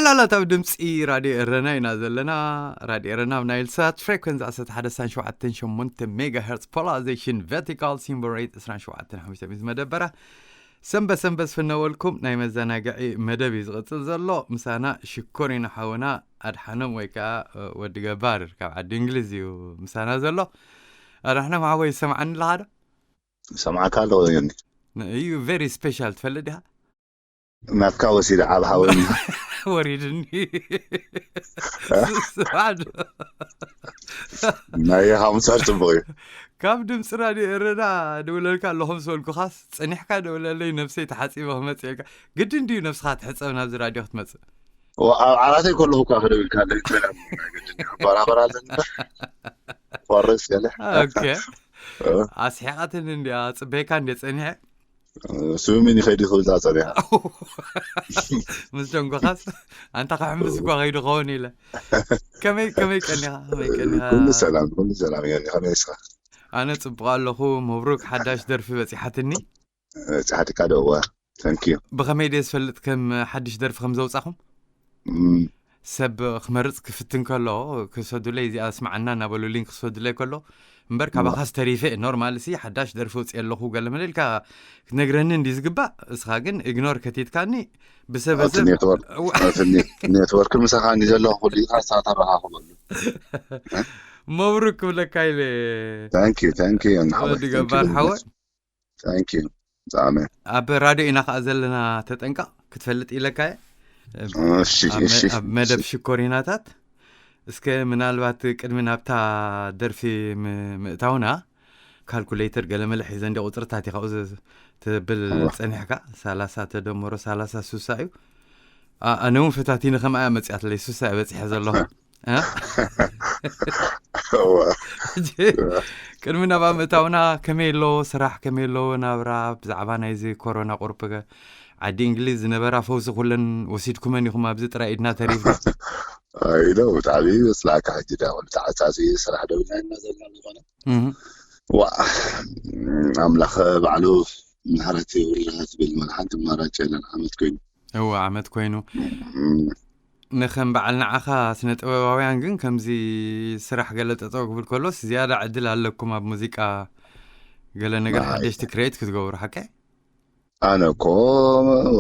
ኣላት ኣብ ድምፂ ራድዮ ኤረና ኢና ዘለና። ራድዮ ኤረና ኣብ ናይል ሳት ፍሬኮንስ ዓሰርተ ሓደ ነጥቢ ሸሞንተ ሜጋ ሄርትስ፣ ፖላራይዜሽን ቨርቲካል፣ ሲምቦል ሬት ዕስራን ሸውዓተን ሓሙሽተ ሚእቲ መደበራ። ሰንበት ሰንበት ዝፍነወልኩም ናይ መዘናግዒ መደብ እዩ ዝቕፅል ዘሎ። ምሳና ሽኮሪና ሓውና ኣድሓኖም ወይ ከዓ ወዲ ገባር ካብ ዓዲ እንግሊዝ እዩ ምሳና ዘሎ። ኣድሓኖም ሓወይ ዝሰምዓኒ ኣለኻ ዶ? ሰማዕካ ኣለዎ ዮኒ። እዩ ቨሪ ስፔሻል ትፈልጥ ዲኻ? ናትካ ወሲደ ዓብ ሓወኒ። ወሪድኒ። ስስማዕ ዶ? ናይ ሓሙሳር ጽቡቕ እዩ። ካብ ድምፂ ራድዮ ኤረና ደውለልካ ኣለኹ ምስ በልኩኻስ ጸኒሕካ ደውለለይ፣ ነብሰይ ተሓጺበ ክመጽእ ኢልካ። ግድን ድዩ ነብስኻ ትሕጸብ ናብዚ ራድዮ ክትመጽእ? ዋ፣ ኣብ ዓራተይ ከለኹ እኳ ክደውልካ ኣለይ። በራበር ኣለኒ። ቆርስ ገለ። ኦኬ። ኣስሒቓትኒ እንድያ፣ ጽበየካ እንድየ ጸኒሐ። ስምምን ይኸይድ ክብል ጸኒሐ። ምስ ደንጎኻስ ኣንታ ክሕምስ እኳ ከይዱ ኸውን ኢለ። ከመይ ከመይ ቀኒኻ? ከመይ ቀኒኻ? ኩሉ ሰላም፣ ኩሉ ሰላም። ዮኒ፣ ከመይ እስኻ? ኣነ ጽቡቕ ኣለኹ። መብሩክ፣ ሓዳሽ ደርፊ በጺሓትኒ። ጻሕትካ ደዋ። Thank you። ብኸመይ ድየ ዝፈልጥ ከም ሓድሽ ደርፊ ከም ዘውጻኹም? ሰብ ክመርጽ ክፍትን ከሎ ክሰዱለይ እዚኣ ስማዓና እናበሉ ሊንክ ክሰዱለይ ከሎ እምበር ካባኻስ ተሪፈ እየ። ኖርማል ሲ ሓዳሽ ደርፊ ውፅእ ኣለኹ ገለ መለ ኢልካ ክትነግረኒ እንዲ ዝግባእ፣ እስኻ ግን ኢግኖር ከቲትካኒ ብሰበሰብ ኔትወርክ ምሳኻ እንዲ ዘለኹ ኩሉ ኢኻ ሳተራኻኽበሉ። መብሩክ ክብለካ ኢለ። Thank you, thank you። ወዲ ገባር ሓወ። Thank you። ብጣዕሚ። ኣብ ራድዮ ኢና ከዓ ዘለና፣ ተጠንቀቕ ክትፈልጥ ኢለካ እየ። እሺ፣ ኣብ መ- እሺ፣ ኣብ መደብ እሺ። ሽኮሪናታት እስከ ምናልባት ቅድሚ ናብታ ደርፊ ም- ምእታውና ካልኩሌተር ገለመለ ሒዘ እንዲ ቁፅርታት ኢኻ ኣብዚ ትብል እዋ። ፀኒሕካ። ሰላሳ ተደመሮ ሰላሳ ስሳ እዩ። ኣ- ኣነ እውን ፈታቲኒ ከምኣ እያ መፅያትለይ፣ ስሳ እየ በፂሐ ዘለኹ። እ? እዋ። ሕጂ ቅድሚ ናብኣ ምእታውና ከመይ ኣሎ ስራሕ፣ ከመይ ኣሎ ናብራ፣ ብዛዕባ ናይዚ ኮሮና ቁርብ ዓዲ እንግሊዝ ዝነበራ ፈውሲ ኩለን ወሲድኩመን ኢኹም፣ ኣብዚ ጥራይ ኢድና ተሪፍና። ኣይ ነው ብጣዕሚ ይመስላካ። ሕጂ ዳ ኩሉ ተዓጻጺ ስራሕ ደው ኢልና ኢና ዘለና ዝኾነ። እህ። ዋ፣ ኣምላኽ ባዕሉ ምሕረት ይውርድ ትብል፣ ማለት ሓንቲ ኣማራጭ የለን። ዓመት ኮይኑ። እወ፣ ዓመት ኮይኑ። እም፣ ንኸም በዓል ንዓኻ ስነ ጥበባውያን ግን ከምዚ ስራሕ ገለ ጠጠው ክብል ከሎስ ዝያዳ ዕድል ኣለኩም ኣብ ሙዚቃ ገለ ነገር ናይ- ሓደሽቲ ክሬት ክትገብሩ፣ ሓቀ? ኣነ እኮ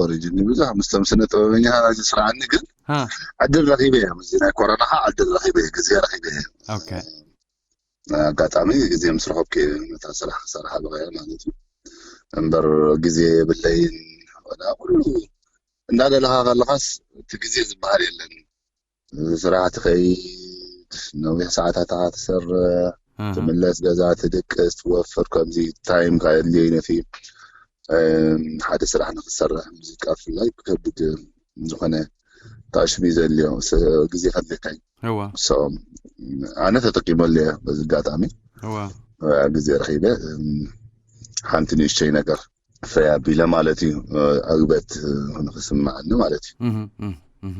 ኦሪጅን ብዙሕ ምስቶም ስነ ጥበበኛታት ዝስራዓኒ ግን ሃ፣ ዕድል ረኺበ እየ። ምስዚ ናይ ኮሮና ኸዓ ዕድል ረኺበ እየ፣ ግዜ ረኺበ እየ። ኦኬ። ኣጋጣሚ ግዜ ምስ ረኸብኩ እየ ነታ ስራሕ ክሰርሓ ብቐያ ማለት እዩ። እምበር ግዜ የብለይን። ወላ ኩሉ እንዳደለኻ ከለኻስ እቲ ግዜ ዝበሃል የለን። ስራሕ ትኸይድ፣ ነዊሕ ሰዓታት ኢኻ ትሰርሕ፣ ኣሃ። ትምለስ ገዛ፣ ትድቅስ፣ ትወፍር፣ ከምዚ ታይም ከየድልዮ እዩ ነቲ፣ እም፣ ሓደ ስራሕ ንክትሰርሕ። ሙዚቃ ብፍላይ ብከቢድ ዝኾነ ታሽሚ ዘድልዮ ስ-፣ ግዜ ከድልየካ እዩ። እዋ። So፣ ኣነ ተጠቂመሉ እየ በዚ ኣጋጣሚ። እዋ። ግዜ ረኺበ፣ እም፣ ሓንቲ ንእሽተይ ነገር ፈይ ኣቢለ ማለት እዩ፣ ዕግበት ንክስምዓኒ ማለት እዩ። እህ፣ እህ፣ እህ።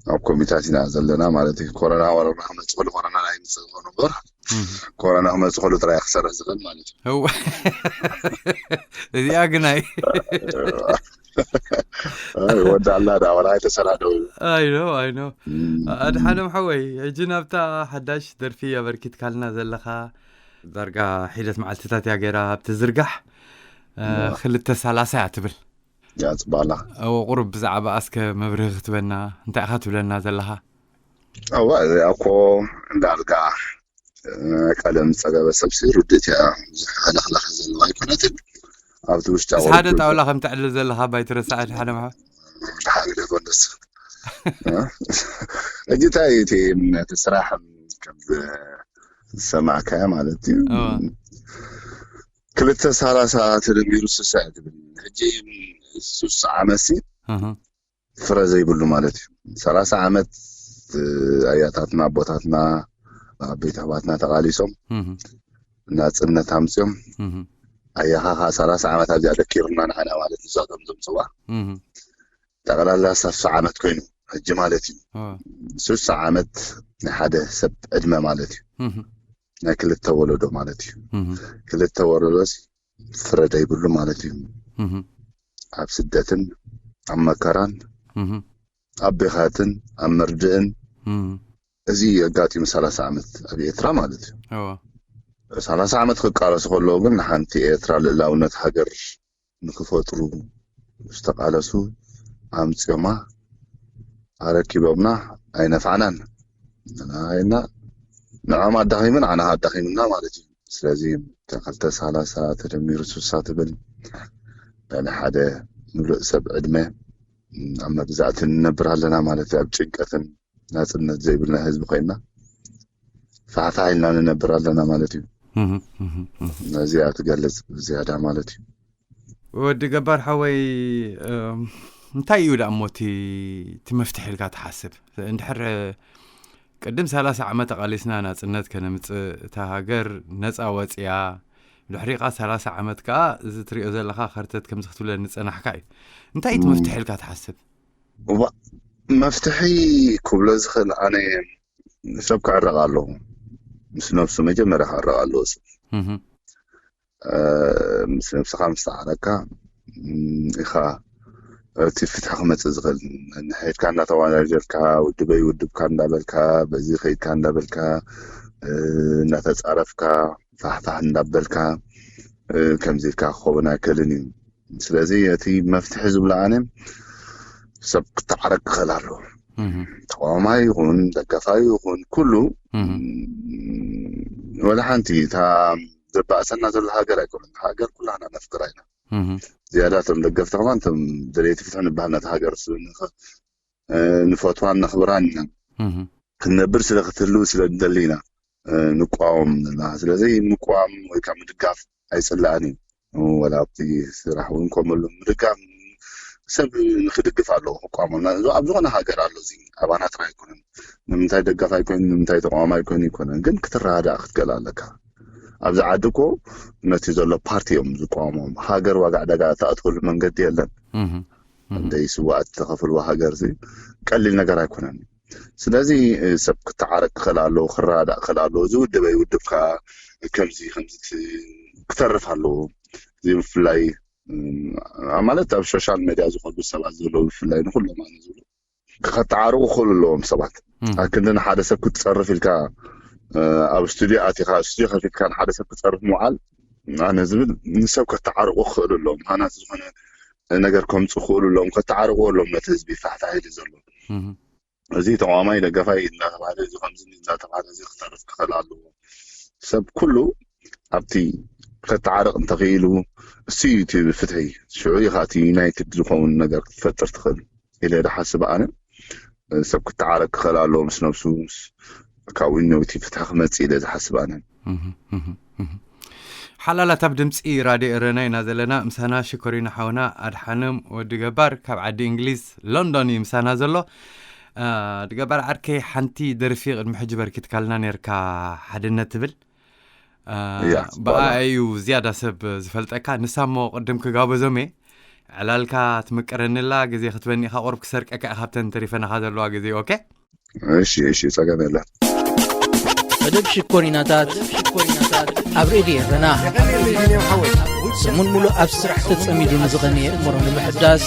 ኣብ ኮሚታት ኢና ዘለና ማለት እዩ። ኮሮና ወረና ክመፅእ ከሎ፣ ኮሮና ናይ ምፅእ ዝኾነ እምበር፣ እህ። ኮሮና ክመፅእ ከሎ ጥራይ ክሰርሕ ዝኽእል ማለት እዩ። እዋ። እዚኣ ግናይ። ኣይ፣ ወዳላ ዳ ወላ ኣይተሰናደው። ኣይ ኖ፣ ኣይ ኖ። እም፣ ኣድሓኖም ሓወይ፣ ሕጂ ናብታ ሓዳሽ ደርፊ ኣበርኪትካልና ዘለኻ ዳርጋ ሒደት መዓልትታት እያ ገይራ ኣብ ትዝርጋሕ። እ፣ እዋ። ክልተ ሰላሳ እያ ትብል። እያ ፅባላ። እወ፣ ቁሩብ ብዛዕባ እስከ መብርሂ ክትበና፣ እንታይ ኢኻ ትብለና ዘለኻ? እዋ፣ እዚኣ እኮ እንዳርጋ፣ እ፣ ቀለም ዝፀገበ ሰብሲ ርድእት እያ። ብዙሕ ሃለኽላኽ ዘለዋ ኣይኮነትን። ኣብቲ ውሽጣ ምስ ሓደ ወርዱ ጣውላ ከም ትዕልል ዘለኻ ባይትረሳዕ፣ ሓደ ሓ- ሓደ ጎንደስ። እ? ሕጂ እንታይ እቲ ነቲ ስራሕ ከም ዝሰማዕካያ ማለት እዩ። እዋ። ክልተ ሰላሳ ተደሚሩ ስሳ እዩ ትብል። ሕጂ ስሳ ዓመት ሲ እህ። ፍረ ዘይብሉ ማለት እዩ። ሰላሳ ዓመት፣ እ፣ ኣያታትና ኣቦታትና ዓበይቲ ኣሕዋትና ተቓሊሶም እህ። ናጽነት ኣምጽኦም። እህ። ኣያኻ ኸዓ ሰላሳ ዓመት ኣብዚኣ ደኪሩና ንዓና ማለት እዩ። እዛ ከም ዘምጽዋ እህ። ጠቕላላ ስሳ ዓመት ኮይኑ ሕጂ ማለት እዩ። እዋ። ስሳ ዓመት ናይ ሓደ ሰብ ዕድመ ማለት እዩ። እህ። ናይ ክልተ ወለዶ ማለት እዩ። እህ። ክልተ ወለዶ ፍረ ዘይብሉ ማለት እዩ። እህ። ኣብ ስደትን ኣብ መከራን እህ። ኣብ ቤኻትን ኣብ መርድእን። እዚ ኣጋጢሙ ሰላሳ ዓመት ኣብ ኤርትራ ማለት እዩ። ሰላሳ ዓመት ክቃለሱ ከለዉ ግን ንሓንቲ ኤርትራ ልእላውነት ሃገር ንክፈጥሩ ዝተቃለሱ ኣምፅዮማ ኣረኪቦምና ኣይነፋዕናን። ንዓና ንዕኦም ኣዳኺሙ ንዓና ኣዳኺሙና ማለት እዩ። ስለዚ እታ ክልተ ሰላሳ ተደሚሩ ስሳ ትብል ልዕሊ ሓደ ምሉእ ሰብ ዕድመ ኣብ መግዛእቲ ንነብር ኣለና ማለት እዩ። ኣብ ጭንቀትን ናፅነት ዘይብልና ህዝቢ ኮይና ፋሕፋሕ ኢልና ንነብር ኣለና ማለት እዩ። ነዚኣ ትገልፅ ዝያዳ ማለት እዩ። ወዲ ገባር ሓወይ፣ እንታይ እዩ ደኣ እሞ እቲ መፍትሒ ኢልካ ትሓስብ? እንድሕር ቅድም ሰላሳ ዓመት ኣቓሊስና ናፅነት ከነምፅእ፣ እታ ሃገር ነፃ ወፅያ፣ ድሕሪኻ ሰላሳ ዓመት ከዓ እዚ ትሪኦ ዘለኻ ከርተት ከምዚ ክትብለኒ ዝፀናሕካ እዩ። እንታይ እዩ እቲ መፍትሒ ኢልካ ትሓስብ? መፍትሒ ክብሎ ዝኽእል ኣነ ሰብ ክዕረቕ ኣለዎ። ምስ ነብሱ መጀመርያ ክዕረቕ ኣለዎ ሰብ። ምስ ነብስኻ ምስ ተዓረቅካ ኢኻ እቲ ፍትሒ ክመፅእ ዝኽእል። ንሕድካ እንዳተዋዳደርካ ውድበይ ውድብካ እንዳበልካ በዚ ከይድካ እንዳበልካ እንዳተፃረፍካ ፋሕፋሕ እንዳበልካ ከምዚ ኢልካ ክኸውን ኣይክእልን እዩ። ስለዚ እቲ መፍትሒ ዝብሎ ኣነ ሰብ ክተዓረቅ ክኽእል ኣለዎ። ተቃዋማይ ይኹን ደጋፋይ ይኹን ኩሉ ወላ ሓንቲ እታ ዘባእሰና ዘሎ ሃገር ኣይኮነን። ሃገር ኩላህና ነፍቅራ ኢና። ዝያዳ እቶም ደገፍቲ ከማን እቶም ደለይቲ ፍትሒ ንበሃል ነቲ ሃገር ንፈትዋን ነኽብራን ኢና። ክንነብር ስለ ክትህልው ስለ ንደሊ ኢና ንቋወም ዘለና። ስለዚ ምቋም ወይ ከዓ ምድጋፍ ኣይፅላእን እዩ። ወላ ኣብቲ ስራሕ እውን ከምሉ ምድጋፍ ሰብ ንክድግፍ ኣለዎ ክቋሞ ኣብ ዝኾነ ሃገር ኣሎ። እዚ ኣባናትና ኣይኮነን። ንምንታይ ደጋፍ ኣይኮይኑ ንምንታይ ተቋም ኣይኮይኑ ይኮነን፣ ግን ክትረዳእ ክትክእል ኣለካ። ኣብዚ ዓዲ እኮ ነቲ ዘሎ ፓርቲ እዮም ዝቋሞም። ሃገር ዋጋ ዕዳጋ እተኣትወሉ መንገዲ የለን። እንደይ ስዋኣት ዝተኸፈልዎ ሃገር ቀሊል ነገር ኣይኮነን። ስለዚ ሰብ ክተዓረቅ ክኽእል ኣለዎ፣ ክረዳዳእ ክኽእል ኣለዎ። እዚ ውድበይ ውድብካ ከምዚ ከምዚ ክተርፍ ኣለዎ። እዚ ብፍላይ ማለት ኣብ ሶሻል ሜድያ ዝኸዱ ሰባት ዘለዉ ብፍላይ ንኩሎም ኣነ ዝብሎ ከተዓርቁ ክኽእሉ ኣለዎም ሰባት። ኣብ ክንዲ ንሓደ ሰብ ክትፀርፍ ኢልካ ኣብ ስቱዲዮ ኣቲኻ ስቱዲዮ ከፊትካ ንሓደ ሰብ ክትፀርፍ ምውዓል ኣነ ዝብል ንሰብ ከተዓርቁ ክኽእሉ ኣለዎም። ሃናት ዝኾነ ነገር ከምፁ ክኽእሉ ኣለዎም። ከተዓርቁ ኣለዎም ነቲ ህዝቢ ፋሕፋሕ ኢሉ ዘሎ እዚ ተቃዋማይ ደገፋይ እናተባህለ እዚ ከምዚ እናተባህለ እዚ ክተርፍ ክኽእል ኣለዎ። ሰብ ኩሉ ኣብቲ ከተዓርቕ እንተኽኢሉ እሱ እዩ እቲ ፍትሒ። ሽዑ ኢኻ እቲ ዩናይትድ ዝኸውን ነገር ክትፈጥር ትኽእል ኢለ ዝሓስብ ኣነ። ሰብ ክተዓረቕ ክኽእል ኣለዎ ምስ ነብሱ፣ ካብኡ ነውቲ ፍትሒ ክመጽእ ኢለ ዝሓስብ ኣነ። ሓላላት ኣብ ድምፂ ራድዮ ኤረና ኢና ዘለና። ምሳና ሽኮሪና ሓውና ኣድሓኖም ወዲ ገባር ካብ ዓዲ እንግሊዝ ሎንዶን እዩ ምሳና ዘሎ። ድገባር ዓርከይ ሓንቲ ደርፊ ቅድሚ ሕጂ በርኪትካልና ነርካ ሓድነት ትብል። ብኣ እዩ ዝያዳ ሰብ ዝፈልጠካ። ንሳ እሞ ቅድም ክጋበዞም እየ ዕላልካ ትምቅረንላ ግዜ ክትበኒ ኢኻ። ቁርብ ክሰርቀካ ኢኻ ኣብተን ተሪፈናኻ ዘለዋ ግዜ። ኦኬ። እሺ እሺ፣ ጸገም የለን። መደብ ሽኮሪናታት ኣብ ሬድዮ ኤረና ሰሙን ሙሉእ ኣብ ስራሕ ተጸሚዱ ንዝቐነየ እምሮ ንምሕዳስ፣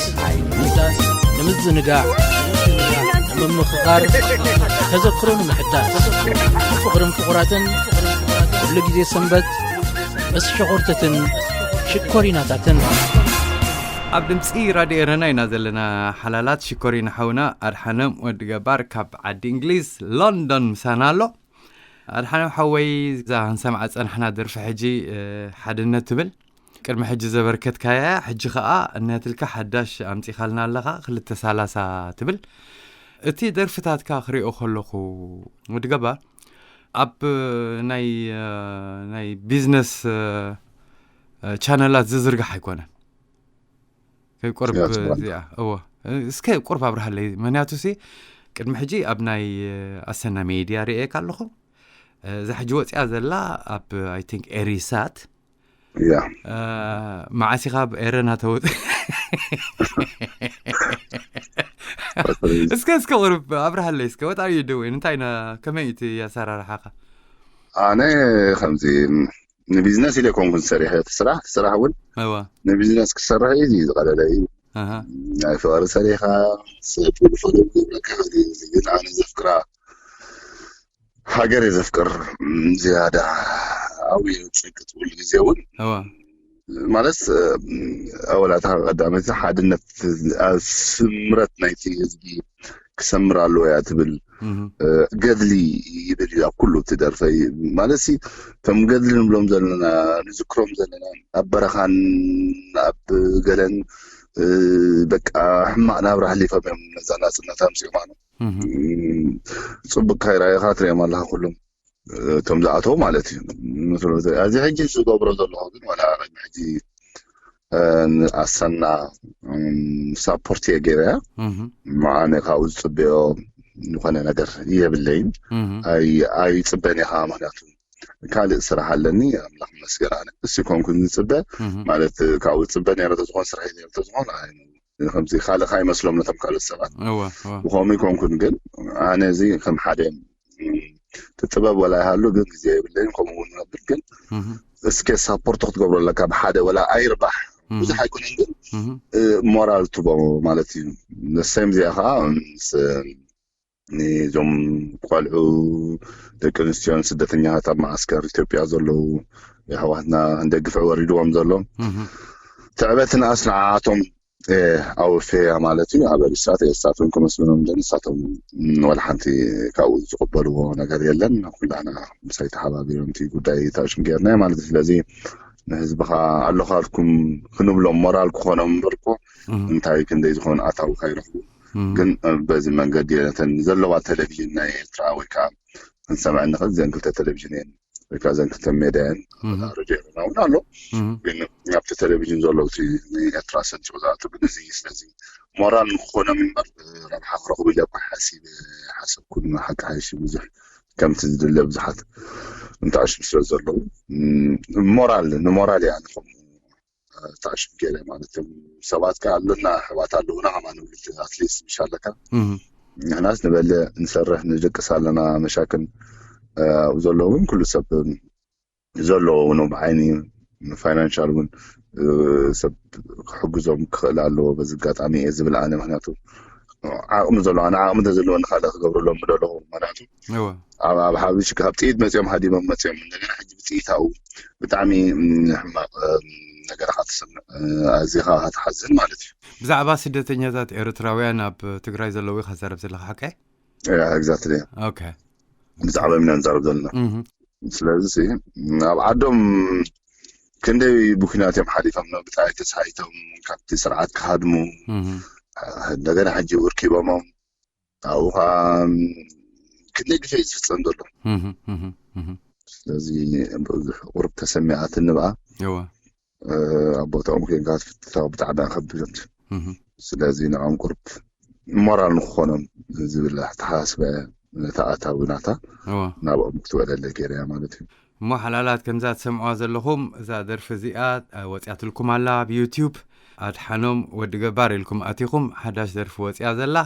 ንምዝንጋዕ፣ ንምምኽኻር፣ ተዘክሮ ንምሕዳስ፣ ፍቕርን ፍቑራትን ኩሉ ግዜ ሰንበት ምስ ሸኾርተትን ሽኮሪናታትን። ኣብ ድምፂ ራድዮ ኤረና ኢና ዘለና ሓላላት። ሽኮሪና ሓውና ኣድሓኖም ወዲ ገባር ካብ ዓዲ እንግሊዝ ሎንዶን ምሳና ኣሎ። ኣድሓኖም ሓወይ፣ እዛ ክንሰምዓ ዝጸናሕና ደርፊ ሕጂ ሓድነት ትብል ቅድሚ ሕጂ ዘበርከትካያ፣ ሕጂ ከኣ እነትልካ ሓዳሽ ኣምጺኻልና ኣለኻ ክልተ ሰላሳ ትብል። እቲ ደርፍታትካ ክሪኦ ከለኹ ወዲ ገባር ኣብ ናይ ናይ ቢዝነስ ቻነላት ዝዝርጋሕ ኣይኮነን። ከይ ቁርብ እዚኣ እዎ እስከ ቁርብ ኣብርሃለይ። ምክንያቱ ሲ ቅድሚ ሕጂ ኣብ ናይ ኣሰና ሜድያ ርእየካ ኣለኹ። እዛ ሕጂ ወፂኣ ዘላ ኣብ ኣይ ቲንክ ኤሪሳት። መዓስ ኢኻ ኣብ ኤረና ተውፅ? እስከ እስከ ቁርብ ኣብርሃለይ እስከ። ወጣ እዩ ደወይ እንታይ ከመይ እቲ ኣሰራርሓኻ? ኣነ ከምዚ ንቢዝነስ ኢለ ኮንኩን ሰሪሐ እቲ ስራሕ እቲ ስራሕ እውን ንቢዝነስ ክሰርሕ እዩ ዝቀለለ እዩ። ናይ ፍቕሪ ሰሪኻ ሰብሉ ፈለጉ ግን ኣነ ዘፍቅራ ሃገር እየ ዘፍቅር። ዝያዳ ኣብዩ ጭቅጥ ኩሉ ግዜ እውን ማለት ኣወላታ ቀዳመይቲ ሓድነት ስምረት ናይቲ ህዝቢ ክሰምር ኣለዎ እያ ትብል። ገድሊ ይብል እዩ ኣብ ኩሉ እቲ ደርፈይ። ማለት ሲ ከም ገድሊ ንብሎም ዘለና ንዝክሮም ዘለና ኣብ በረኻን ኣብ ገለን በቃ ሕማቕ ናብራ ኣሕሊፎም እዮም ነዛ ናፅነት ኣምፅኦም። ኣነ ፅቡቅ ካይራእኻ ትሪኦም ኣለካ ኩሎም እቶም ዝኣተው ማለት እዩ። ኣብዚ ሕጂ ዝገብሮ ዘለኹ ግን ዋላ ሕጂ ኣሰና ሳፖርት እየ ገይረያ። ኣነ ካብኡ ዝፅበዮ ዝኾነ ነገር የብለይን። ኣይፅበን እየ ከዓ ምክንያቱ ካልእ ስራሕ ኣለኒ ኣምላኽ መስገን። ኣነ እሱ ኮንኩ ዝፅበ ማለት ካብኡ ዝፅበ ነረ ተዝኾን ስራሕ ነረ ተዝኾን ከምዚ ካልእ ከይመስሎም ነቶም ካልኦት ሰባት። ብኸምኡ ይኮንኩን ግን ኣነ እዚ ከም ሓደ ጥበብ ወላ ይሃሉ ግን ግዜ የብለይን። ከምኡ እውን ነብል ግን እስከ ሳፖርት ክትገብሮ ኣለካ ብሓደ ወላ ኣይርባሕ ብዙሕ ኣይኮነን ግን ሞራል ትቦ ማለት እዩ። ሰም እዚኣ ከዓ እዞም ቆልዑ ደቂ ኣንስትዮን ስደተኛታት ኣብ ማዓስከር ኢትዮጵያ ዘለዉ የሕዋትና ክንደግፍ ወሪድዎም ዘሎ ትዕበትን ኣስንዓቶም ኣወፌያ ማለት እዩ። ኣብ ሪሳት ኤርሳቶም ከመስግኖም ንሳቶም ወላ ሓንቲ ካብኡ ዝቕበልዎ ነገር የለን። ኩላና ምሳይ ተሓባቢሮም እቲ ጉዳይ ታሽም ጌርና ማለት እዩ። ስለዚ ንህዝብኻ ኣለኻልኩም ክንብሎም ሞራል ክኾኖም እምበርኮ እንታይ ክንደይ ዝኾነ ኣታዊ ካይረኽቡ ግን በዚ መንገዲ ነተን ዘለዋ ቴሌቪዥን ናይ ኤርትራ ወይ ከዓ ክንሰምዐ ንኽእል ዘን ክልተ ቴሌቪዥን እየን ወይ ከዓ ዘን ክልተ ሜድያ እየን ረድዮ ኤረና እውን ኣሎ ግን ኣብቲ ቴሌቪዥን ዘሎ እቲ ንኤርትራ ሰንቲቑ ዝኣቱ ግን እዚ ስለዚ ሞራል ንክኾኖም እምበር ረብሓ ክረኽቡ ኢለ እኳ ሓሲብ ሓሰብኩን ሓቂ ሓይሽ ብዙሕ ከምቲ ዝድለ ብዙሓት እንተኣሽም ስለ ዘለዉ ሞራል ንሞራል እያ ንኸም ተዓሽም ገለ ማለት እዮም። ሰባት ከ ኣለና ኣሕዋት ኣለውና ከማ ንብል ኣትሊስት ምሽ ኣለካ ንሕናስ ንበለ ንሰርሕ ንድቅስ ኣለና መሻክል ኣብኡ ዘለዉ እውን ኩሉ ሰብ ዘለዎ እውን ብዓይኒ ፋይናንሻል እውን ሰብ ክሕግዞም ክኽእል ኣለዎ በዚ ኣጋጣሚ እየ ዝብል ኣነ ምክንያቱ ዓቕሚ ዘሎ ኣነ ዓቕሚ ተዘለወኒ ካልእ ክገብረሎም ምደለኹ ምክንያቱ ኣብ ኣብ ሓብሽ ካብ ጥይት መፅኦም ሃዲሞም መፅኦም እንደገና ሕጂ ብጥይት ኣብኡ ብጣዕሚ ሕማቕ ነገር ኢኻ ትስምዕ ኣዚኻ ኢኻ ትሓዝን ማለት እዩ። ብዛዕባ ስደተኛታት ኤርትራውያን ኣብ ትግራይ ዘለዉ ኢኻ ዘረብ ዘለኻ ሓቀ? ኤግዛክትሊ። ኦኬ። ብዛዕባ ኢና ንዛረብ ዘለና። ስለዚ ኣብ ዓዶም ክንደይ ብኩናት እዮም ሓሊፎም ብጣዕሚ ተሳሒቶም ካብቲ ስርዓት ክሃድሙ እንደገና ሕጂ ውርኪቦሞም ኣብኡ ከዓ ክንደይ ግዜ እዩ ዝፍፀም ዘሎ ስለዚ ብዙሕ ቁርብ ተሰሚዓትኒ ብኣ ኣብ ቦታኦም ኮይንካ ትፍትታ ብጣዕሚ ከብድ ስለዚ ንዕኦም ቁርብ ሞራል ንክኾኖም ዝብል ኣተሓሳስበ ነታ ኣታዊ ናታ ናብኦም ክትወለለ ገይረያ ማለት እዩ። እሞ ሓላላት ከምዛ ትሰምዕዋ ዘለኹም እዛ ደርፊ እዚኣ ወፂኣትልኩም ኣላ ኣብ ዩቲዩብ ኣድሓኖም ወዲ ገባር ኢልኩም ኣቲኹም ሓዳሽ ደርፊ ወፂኣ ዘላ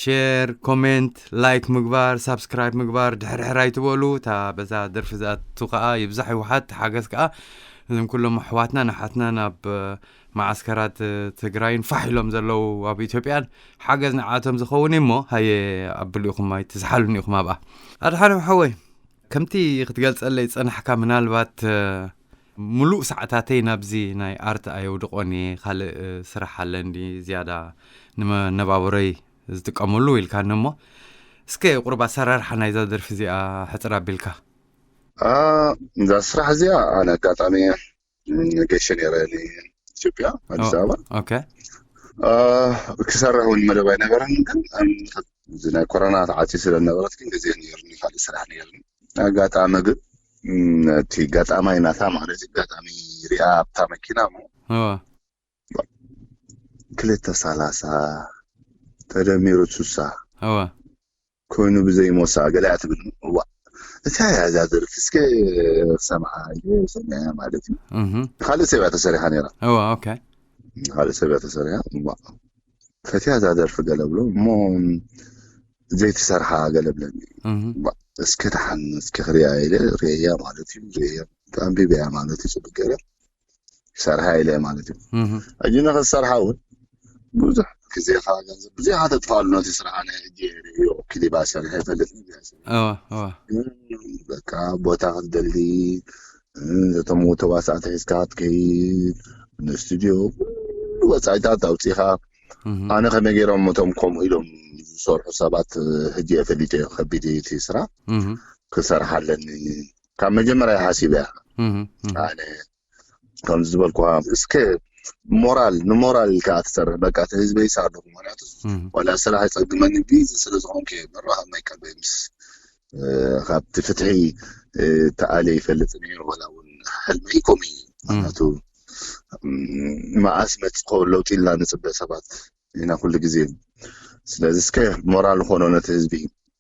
ሼር ኮሜንት ላይክ ምግባር ሳብስክራይብ ምግባር ድሕርሕር ኣይትበሉ እታ በዛ ደርፊ ዝኣቱ ከዓ ይብዛሕ ይውሓድ ሓገዝ ከዓ እዞም ኩሎም ኣሕዋትና ንሓትና ናብ መዓስከራት ትግራይን ፋሕ ኢሎም ዘለዉ ኣብ ኢትዮጵያን ሓገዝ ንዓቶም ዝኸውን እሞ ሃየ ኣብልኢኹም ኣይትዝሓሉኒ ኢኹም ኣብኣ ኣድሓኖም ሓወይ ከምቲ ክትገልጸለይ ዝጸናሕካ ምናልባት ምሉእ ሰዓታተይ ናብዚ ናይ ኣርት ኣየውድቆን እየ ካልእ ስራሕ ኣለኒ ዝያዳ ንመነባብሮይ ዝጥቀመሉ ኢልካኒ እሞ እስከ ቁርብ ኣሰራርሓ ናይዛ ደርፊ እዚኣ ሕፅር ኣቢልካ እዛ ስራሕ እዚኣ ኣነ ኣጋጣሚ ገሸ ነይረ ኢትዮጵያ ኣዲስ ኣበባ ክሰርሕ እውን መደብ ኣይነበረን ግን እዚ ናይ ኮረና ተዓፂ ስለነበረት ግን ግዜ ነይሩኒ ካልእ ስራሕ ነይሩኒ ኣጋጣሚ ግን እቲ ጋጣማይ ናታ ማለት እዩ ጋጣሚ ሪኣ ኣብታ መኪና ክልተ ሰላሳ ተደሚሩ ሱሳ ኮይኑ ብዘይ ሞሳ ገለ እያ ትብል እዋ እንታይ እያ እዛ ደርፊ እስከ ክሰምዓ ኢለ ሰሚዐያ ማለት እዩ ካልእ ሰብ እያ ተሰሪሓ ነይራ እዋ ኦኬ ካልእ ሰብ እያ ተሰሪሓ እዋ ፈትያ እዛ ደርፊ ገለ ብሎ እሞ ዘይተሰርሓ ገለ ብለኒ እዋ እስከ ተሓን እስከ ክሪኣ ኢለ ርእያ ማለት እዩ ርእያ ኣንቢበያ ማለት እዩ ፅቡቅ ገለ ክሰርሓ ኢለ ማለት እዩ ሕጂ ንክሰርሓ እውን ብዙሕ ግዜኻ ገንዘብ ብዙሕ ከተጥፋሉ ነቲ ስራሕ። ኣነ ሕጂ ሪዮ ክሊባ ሰሪሐ ይፈልጥ። እዋ እዋ ግን በቃ ቦታ ክትደሊ፣ ነቶም ተዋሳእቲ ሒዝካ ክትከይድ፣ ንስቱድዮ፣ ኩሉ ወፃኢታት ኣውፂኻ። እህ፣ ኣነ ከመይ ገይሮም እቶም ከምኡ ኢሎም ዝሰርሑ ሰባት ሕጂ የፈሊጠዮ፣ ከቢድ እቲ ስራሕ እህ፣ ክሰርሓ ኣለኒ። ካብ መጀመርያ ሓሲበያ እህ፣ እህ። ኣነ ከምዚ ዝበልኩ እስከ ሞራል ንሞራል ኢልካ ትሰርሕ። በቃ እቲ ህዝበይ ይስኣለኩ። ምክንያቱ እህ፣ ዋላ ስራሕ ይፀግመኒ ቢዚ ስለ ዝኾንኩ እየ። በራኸ ማይ ቀልበይ ምስ እ፣ ካብቲ ፍትሒ እ፣ ተኣልየ ይፈልጥ ነይሩ። ዋላ እውን ሕልመይ ከምኡ እዩ። ምክንያቱ እም፣ መኣስ መፂ ከውን ለውጢ ኢልና ንፅበ ሰባት ኢና ኩሉ ግዜ። ስለዚ እስከ ሞራል ኾኖ ነቲ ህዝቢ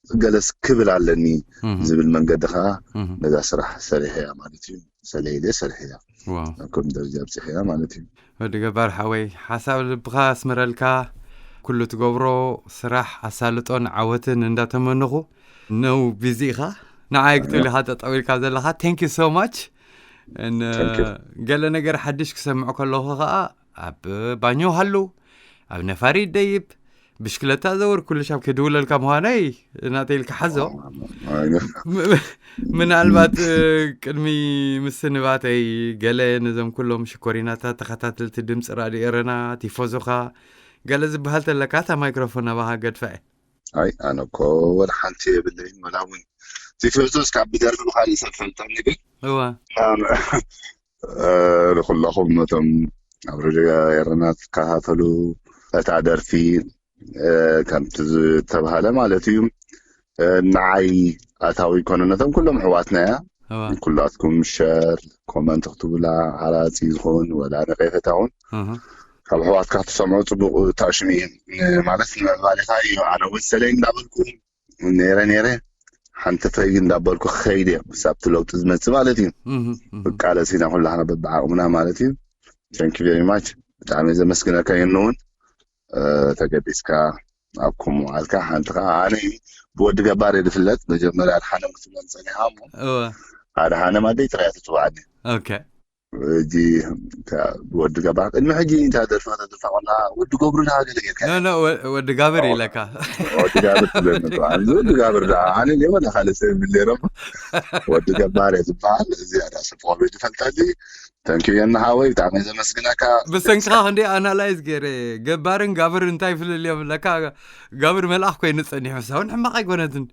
ገለስ ክብል ኣለኒ እህ፣ ዝብል መንገዲ ከዓ እህ። ነዛ ስራሕ ሰሪሐያ ማለት እዩ። ሰለይለ ሰሪሐያ ዋው ኣብ ከም ደረጃ ኣብፅሐያ ማለት እዩ። ወዲ ገባር ሓወይ፣ ሓሳብ ልብኻ ኣስምረልካ። ኩሉ ትገብሮ ስራሕ ኣሳልጦን ዓወትን እንዳተመንኹ፣ ነው ቢዚ ኢኻ፣ ንዓይ ክትብል ኢኻ ጠጠው ኢልካ ዘለኻ። Thank you so much። እን Thank you። ገለ ነገር ሓድሽ ክሰምዕ ከለኹ ከዓ ኣብ ባኞ ሃሉ፣ ኣብ ነፋሪት ደይብ፣ ብሽክለታ ዘወር፣ ኩሉ ሻብ ክድውለልካ ምዃነይ ናተይ ኢልካ ሓዞ። ም- ምናልባት እ፣ ቅድሚ ምስንባተይ ገለ ነዞም ኩሎም ሽኮሪናታት ተኸታተልቲ ድምፂ ራድዮ ኤረና፣ ቲፎዞኻ፣ ገለ ዝበሃል ተለካ እታ ማይክሮፎን ናባኻ ገድፈ። ኣይ ኣነ እኮ ወላ ሓንቲ የብለይን። ወላ እውን ቲፎዞስ ካብ ብደርፊ ብካሊእ ሰብ ፈልጠኒ ግን እዋ እ፣ ንኩለኹም ነቶም ኣብ ሬድዮ ኤረና ትከታተሉ እታ ደርፊ እ፣ ከምቲ ዝተባሃለ ማለት እዩ። እ፣ ንዓይ ኣታዊ ይኮነ፣ ነቶም ኩሎም ኣሕዋትና እያ። እዋ ኩላትኩም ሸር ኮመንት ክትብላ ሓራፂ ይኹን ወላ ነቀፈታ እውን እህ፣ ካብ ኣሕዋትካ ክትሰምዖ ፅቡቅ ታሽሙ እዩ። ን- ማለት ንምዕባሌኻ እዩ። ኣነ እውን ሰለይ እንዳበልኩ ነይረ ነይረ ሓንቲ ፈይ እንዳበልኩ ክኸይድ እየ። ክሳብቲ ለውጢ ዝመፅእ ማለት እዩ። እህ፣ እህ። ብቃለስ ኢና ኩላህና በብዓቕምና ማለት እዩ። Thank you very much። ብጣዕሚ ዘመስግነካ ይህን እውን እ፣ ተገዲስካ ኣብ ከምኡ ዓልካ ሓንቲ ከዓ ኣነ ብወዲ ገባር እየ ዝፍለጥ። መጀመርያ ኣድሓነም ክትብለን ፀኒሓ እሞ እወ ኣድሓነም ኣደይ ጥራይ ትፅዋዕኒ። ኦኬ ሕጂ ብወዲ ገባር ቅድሚ ሕጂ እንታይ ደርፊ ከተድርፋ ከላ ወዲ ገብሩ ዳ ገለ ጌርካ ኖ ኖ ወ- ወዲ ጋብር ኢለካ ወዲ ጋብር ትብለኒ። ወዲ ጋብር ዳ ኣነ ሌወላ ካልእ ሰብ ይብል ነይሮም። ወዲ ገባር እየ ዝበሃል። እዚኣ ዳ ሰብ ቆልዑ ዝፈልጠኒ። ተንኪዩ የና ሓወይ ብጣዕሚ እየ ዘመስግነካ። ብሰንክኻ ክንደይ ኣናላይዝ ገይረ ገባርን ጋብር እንታይ ፍልልዮም ለካ ጋብር መልኣኽ ኮይኑ ጸኒሑ ሳውን ሕማቕ ኣይኮነትን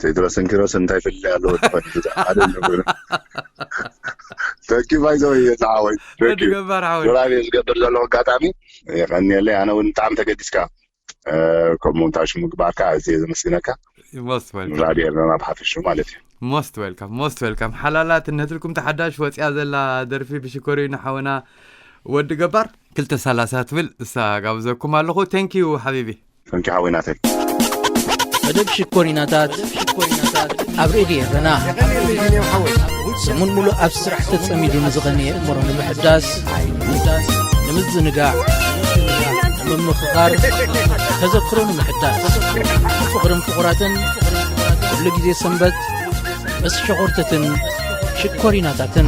ቴድሮስን ኪሮስን እንታይ ፍልልይ ኣለዎ? ሓደ ነገር ተኪ ባይዘው የና ሓወይ ወዲ ገባር ሓወይ ራብ ዝገብር ዘለኹ ኣጋጣሚ የቀንየለይ። ኣነ እውን ብጣዕሚ ተገዲስካ ከምኡ እንታይ ሽሙ ምግባርካ ኣዝየ ዘመስግነካ። most welcome ራድዮ ኤረና ብሓፈሽኡ ማለት እዩ። most welcome most welcome ሓላላት እነትልኩም ተሓዳሽ ወፅያ ዘላ ደርፊ ብሽኮሪኑ ሓወና ወዲ ገባር ክልተ ሰላሳ ትብል እሳ ጋብዘኩም ኣለኹ። Thank you ሓቢቢ። ተንኪ ሓወይ ናተይ መደብ ሽኮሪናታት ኣብ ሬድዮ ኤረና ሰሙን ሙሉእ ኣብ ስራሕ ተጸሚዱ ንዝቐነየ እምሮ ንምሕዳስ ንምዝንጋዕ ንምምኽኻር ተዘክሮ ንምሕዳስ ፍቕርን ፍቑራትን ኩሉ ግዜ ሰንበት ምስ ሸኾርትትን ሽኮሪናታትን